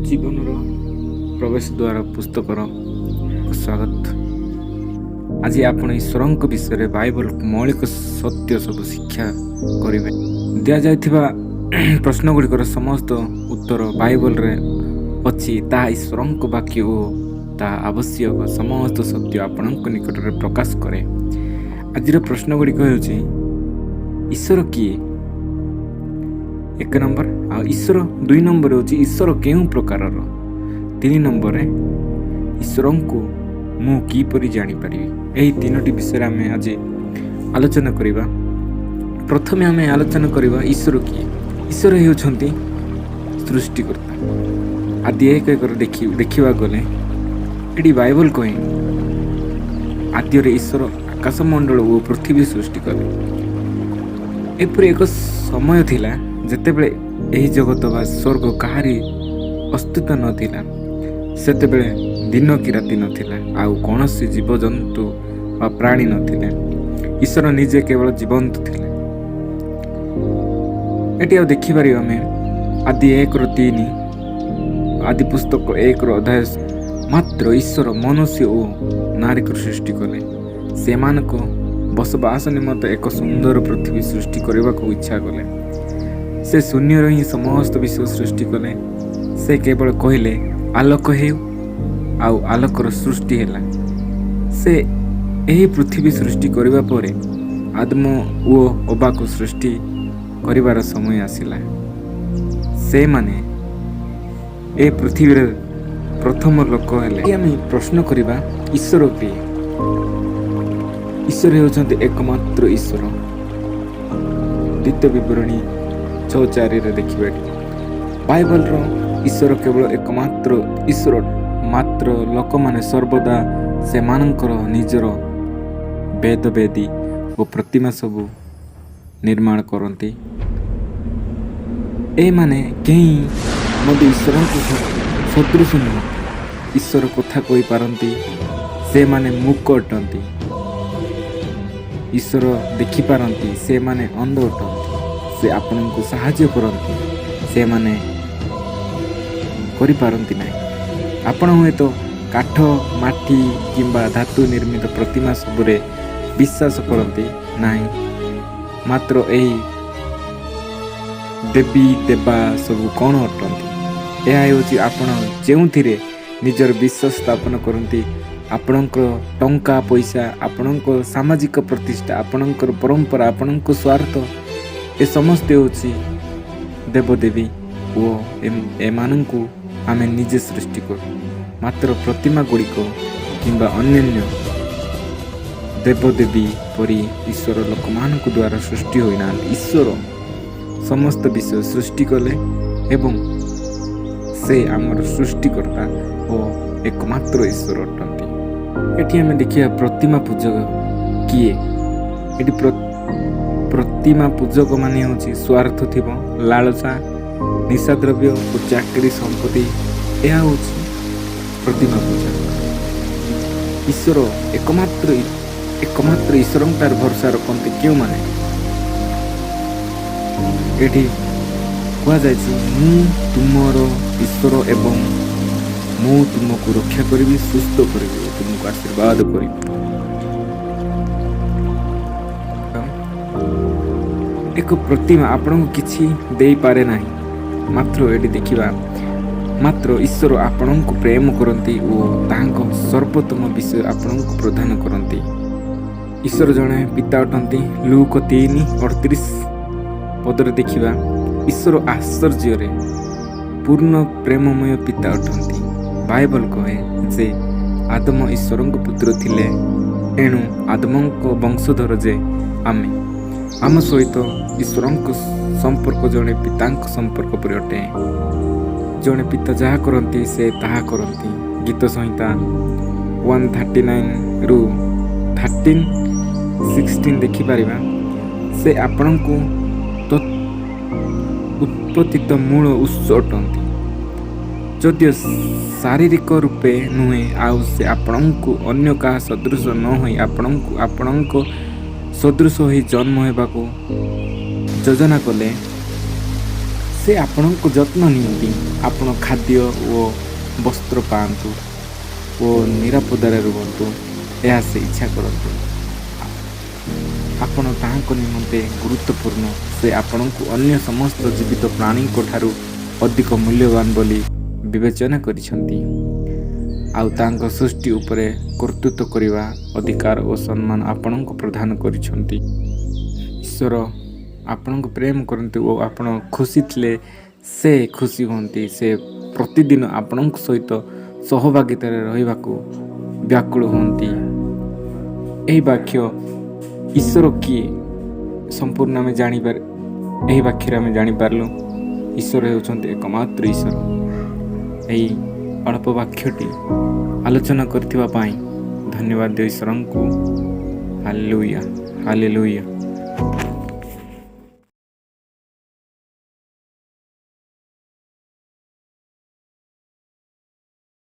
ଜୀବନର ପ୍ରବେଶ ଦ୍ୱାର ପୁସ୍ତକର ସ୍ୱାଗତ। ଆଜି ଆପଣ ଈଶ୍ୱରଙ୍କ ବିଷୟରେ ବାଇବଲ ମୌଳିକ ସତ୍ୟ ସବୁ ଶିକ୍ଷା କରିବେ। ଦିଆଯାଇଥିବା ପ୍ରଶ୍ନ ଗୁଡ଼ିକର ସମସ୍ତ ଉତ୍ତର ବାଇବଲରେ ଅଛି। ତାହା ଈଶ୍ୱରଙ୍କ ବାକ୍ୟ ଓ ତାହା ଆବଶ୍ୟକ ସମସ୍ତ ସତ୍ୟ ଆପଣଙ୍କ ନିକଟରେ ପ୍ରକାଶ କରେ। ଆଜିର ପ୍ରଶ୍ନ ଗୁଡ଼ିକ ହେଉଛି, ଈଶ୍ୱର କିଏ? ଏକ ନମ୍ବର। ଆଉ ଈଶ୍ୱର, ଦୁଇ ନମ୍ବର ହେଉଛି, ଈଶ୍ୱର କେଉଁ ପ୍ରକାରର? ତିନି ନମ୍ବରରେ, ଈଶ୍ୱରଙ୍କୁ ମୁଁ କିପରି ଜାଣିପାରିବି? ଏହି ତିନୋଟି ବିଷୟରେ ଆମେ ଆଜି ଆଲୋଚନା କରିବା। ପ୍ରଥମେ ଆମେ ଆଲୋଚନା କରିବା, ଈଶ୍ୱର କିଏ? ଈଶ୍ୱର ହେଉଛନ୍ତି ସୃଷ୍ଟିକର୍ତ୍ତା। ଆଦି 1:1ରେ ଦେଖିବାକୁ ଗଲେ ଏଠି ବାଇବଲ କହେ, ଆଦ୍ୟରେ ଈଶ୍ୱର ଆକାଶମଣ୍ଡଳ ଓ ପୃଥିବୀ ସୃଷ୍ଟି କଲେ। ଏପରି ଏକ ସମୟ ଥିଲା, ଯେତେବେଳେ ଏହି ଜଗତ ବା ସ୍ୱର୍ଗ କାହାରି ଅସ୍ତିତ୍ୱ ନଥିଲା। ସେତେବେଳେ ଦିନ କି ରାତି ନଥିଲା, ଆଉ କୌଣସି ଜୀବଜନ୍ତୁ ବା ପ୍ରାଣୀ ନଥିଲେ। ଈଶ୍ୱର ନିଜେ କେବଳ ଜୀବନ୍ତ ଥିଲେ। ଏଠି ଆଉ ଦେଖିପାରିବା ଆମେ ଆଦି 1ର 3, ଆଦି ପୁସ୍ତକ 1ର ଅଧ୍ୟାୟ। ମାତ୍ର ଈଶ୍ୱର ମନୁଷ୍ୟ ଓ ନାରୀକୁ ସୃଷ୍ଟି କଲେ। ସେମାନଙ୍କ ବସବାସ ନିମନ୍ତେ ଏକ ସୁନ୍ଦର ପୃଥିବୀ ସୃଷ୍ଟି କରିବାକୁ ଇଚ୍ଛା କଲେ। ସେ ଶୂନ୍ୟରେ ହିଁ ସମସ୍ତ ବିଷୟ ସୃଷ୍ଟି କଲେ। ସେ କେବଳ କହିଲେ, "ଆଲୋକ ହେଉ", ଆଉ ଆଲୋକର ସୃଷ୍ଟି ହେଲା। ସେ ଏହି ପୃଥିବୀ ସୃଷ୍ଟି କରିବା ପରେ ଆଦମ ଓ ହବାକୁ ସୃଷ୍ଟି କରିବାର ସମୟ ଆସିଲା। ସେମାନେ ଏ ପୃଥିବୀରେ ପ୍ରଥମ ଲୋକ ହେଲେ। ଆମେ ପ୍ରଶ୍ନ କରିବା, ଈଶ୍ୱର କିଏ? ଈଶ୍ୱର ହେଉଛନ୍ତି ଏକମାତ୍ର ଈଶ୍ୱର। ଦ୍ୱିତୀୟ ବିବରଣୀ 6:4ରେ ଦେଖିବା ଏଠି, ବାଇବଲର ଈଶ୍ୱର କେବଳ ଏକମାତ୍ର ଈଶ୍ୱର। ମାତ୍ର ଲୋକମାନେ ସର୍ବଦା ସେମାନଙ୍କର ନିଜର ବେଦବେଦୀ ଓ ପ୍ରତିମା ସବୁ ନିର୍ମାଣ କରନ୍ତି। ଏମାନେ କେହି ମଧ୍ୟ ଈଶ୍ୱରଙ୍କୁ ସଦୃଶ ନୁହନ୍ତି। ଈଶ୍ୱର କଥା କହିପାରନ୍ତି, ସେମାନେ ମୂକ ଅଟନ୍ତି। ଈଶ୍ୱର ଦେଖିପାରନ୍ତି, ସେମାନେ ଅନ୍ଧ ଅଟନ୍ତି। ସେ ଆପଣଙ୍କୁ ସାହାଯ୍ୟ କରନ୍ତି, ସେମାନେ କରିପାରନ୍ତି ନାହିଁ। ଆପଣ ହୁଏତ କାଠ, ମାଟି କିମ୍ବା ଧାତୁ ନିର୍ମିତ ପ୍ରତିମା ସବୁରେ ବିଶ୍ୱାସ କରନ୍ତି ନାହିଁ। ମାତ୍ର ଏହି ଦେବୀ ଦେବା ସବୁ କ'ଣ ଅଟନ୍ତି? ଏହା ହେଉଛି ଆପଣ ଯେଉଁଥିରେ ନିଜର ବିଶ୍ୱାସ ସ୍ଥାପନ କରନ୍ତି। ଆପଣଙ୍କ ଟଙ୍କା ପଇସା, ଆପଣଙ୍କ ସାମାଜିକ ପ୍ରତିଷ୍ଠା, ଆପଣଙ୍କର ପରମ୍ପରା, ଆପଣଙ୍କ ସ୍ୱାର୍ଥ, ଏ ସମସ୍ତେ ହେଉଛି ଦେବଦେବୀ ଓ ଏମାନଙ୍କୁ ଆମେ ନିଜେ ସୃଷ୍ଟି କରୁ। ମାତ୍ର ପ୍ରତିମା ଗୁଡ଼ିକ କିମ୍ବା ଅନ୍ୟାନ୍ୟ ଦେବଦେବୀ ପରି ଈଶ୍ୱର ଲୋକମାନଙ୍କ ଦ୍ୱାରା ସୃଷ୍ଟି ହୋଇନାହାନ୍ତି। ଈଶ୍ୱର ସମସ୍ତ ବିଷୟ ସୃଷ୍ଟି କଲେ ଏବଂ ସେ ଆମର ସୃଷ୍ଟିକର୍ତ୍ତା ଓ ଏକମାତ୍ର ଈଶ୍ୱର ଅଟନ୍ତି। ଏଠି ଆମେ ଦେଖିବା, ପ୍ରତିମା ପୂଜକ କିଏ? ଏଠି ପ୍ରତିମା ପୂଜକ ମାନେ ହେଉଛି ସ୍ୱାର୍ଥ ଥିବ, ଲାଳସା, ନିଶାଦ୍ରବ୍ୟ ଓ ଚାକିରି, ସମ୍ପତ୍ତି। ଏହା ହେଉଛି ପ୍ରତିମା ପୂଜା। ଈଶ୍ୱର ଏକମାତ୍ର ଏକମାତ୍ର ଈଶ୍ୱରଙ୍କ ଠାରୁ ଭରସା ରଖନ୍ତି କେଉଁମାନେ? ଏଠି କୁହାଯାଇଛି, "ମୁଁ ତୁମର ଈଶ୍ୱର ଏବଂ ମୁଁ ତୁମକୁ ରକ୍ଷା କରିବି, ସୁସ୍ଥ କରିବି ଓ ତୁମକୁ ଆଶୀର୍ବାଦ କରିବି।" ଏକ ପ୍ରତିମା ଆପଣଙ୍କୁ କିଛି ଦେଇପାରେ ନାହିଁ। ମାତ୍ର ଏଠି ଦେଖିବା, ମାତ୍ର ଈଶ୍ୱର ଆପଣଙ୍କୁ ପ୍ରେମ କରନ୍ତି ଓ ତାହାଙ୍କ ସର୍ବୋତ୍ତମ ବିଷୟ ଆପଣଙ୍କୁ ପ୍ରଦାନ କରନ୍ତି। ଈଶ୍ୱର ଜଣେ ପିତା ଅଟନ୍ତି। ଲୁକ 3:38 ପଦରେ ଦେଖିବା, ଈଶ୍ୱର ଆଶ୍ଚର୍ଯ୍ୟରେ ପୂର୍ଣ୍ଣ ପ୍ରେମମୟ ପିତା ଅଟନ୍ତି। ବାଇବଲ କହେ ଯେ ଆଦମ ଈଶ୍ୱରଙ୍କ ପୁତ୍ର ଥିଲେ। ଏଣୁ ଆଦମଙ୍କ ବଂଶଧର ଯେ ଆମେ, ଆମ ସହିତ ଈଶ୍ୱରଙ୍କ ସମ୍ପର୍କ ଜଣେ ପିତାଙ୍କ ସମ୍ପର୍କ ପରି ଅଟେ। ଜଣେ ପିତା ଯାହା କରନ୍ତି, ସେ ତାହା କରନ୍ତି। ଗୀତ ସଂହିତା 139ରୁ 13-16 ଦେଖିପାରିବା। ସେ ଆପଣଙ୍କୁ ଉତ୍ପତ୍ତିତ ମୂଳ ଉତ୍ସ ଅଟନ୍ତି, ଯଦିଓ ଶାରୀରିକ ରୂପେ ନୁହେଁ। ଆଉ ସେ ଆପଣଙ୍କୁ ଅନ୍ୟ କାହା ସଦୃଶ ନ ହୋଇ ଆପଣଙ୍କୁ ଆପଣଙ୍କ ସଦୃଶ ହୋଇ ଜନ୍ମ ହେବାକୁ ଯୋଜନା କଲେ। ସେ ସେ ଆପଣଙ୍କ ଯତ୍ନ ନିଅନ୍ତି। ଆପଣ ଖାଦ୍ୟ ଓ ବସ୍ତ୍ର ପାଆନ୍ତୁ ଓ ନିରାପଦରେ ରୁହନ୍ତୁ, ଏହା ସେ ଇଚ୍ଛା କରନ୍ତି। ଆପଣ ତାହାଙ୍କ ନିମନ୍ତେ ଗୁରୁତ୍ୱପୂର୍ଣ୍ଣ। ସେ ଆପଣଙ୍କୁ ଅନ୍ୟ ସମସ୍ତ ଜୀବିତ ପ୍ରାଣୀଙ୍କ ଠାରୁ ଅଧିକ ମୂଲ୍ୟବାନ ବୋଲି ବିବେଚନା କରିଛନ୍ତି ଆଉ ତାଙ୍କ ସୃଷ୍ଟି ଉପରେ କର୍ତ୍ତୃତ୍ୱ କରିବା ଅଧିକାର ଓ ସମ୍ମାନ ଆପଣଙ୍କୁ ପ୍ରଦାନ କରିଛନ୍ତି। ଈଶ୍ୱର ଆପଣଙ୍କୁ ପ୍ରେମ କରନ୍ତି ଓ ଆପଣ ଖୁସି ଥିଲେ ସେ ଖୁସି ହୁଅନ୍ତି। ସେ ପ୍ରତିଦିନ ଆପଣଙ୍କ ସହିତ ସହଭାଗିତାରେ ରହିବାକୁ ବ୍ୟାକୁଳ ହୁଅନ୍ତି। ଏହି ବାକ୍ୟ ଈଶ୍ୱର କିଏ ସମ୍ପୂର୍ଣ୍ଣ ଆମେ ଜାଣିପାର ଏହି ବାକ୍ୟରେ ଆମେ ଜାଣିପାରିଲୁ, ଈଶ୍ୱର ହେଉଛନ୍ତି ଏକମାତ୍ର ଈଶ୍ୱର। ଏହି ଅଳ୍ପ ବାକ୍ୟଟି ଆଲୋଚନା କରିଥିବା ପାଇଁ ଧନ୍ୟବାଦ ଦିଅ ଈଶ୍ୱରଙ୍କୁ। Hallelujah, hallelujah.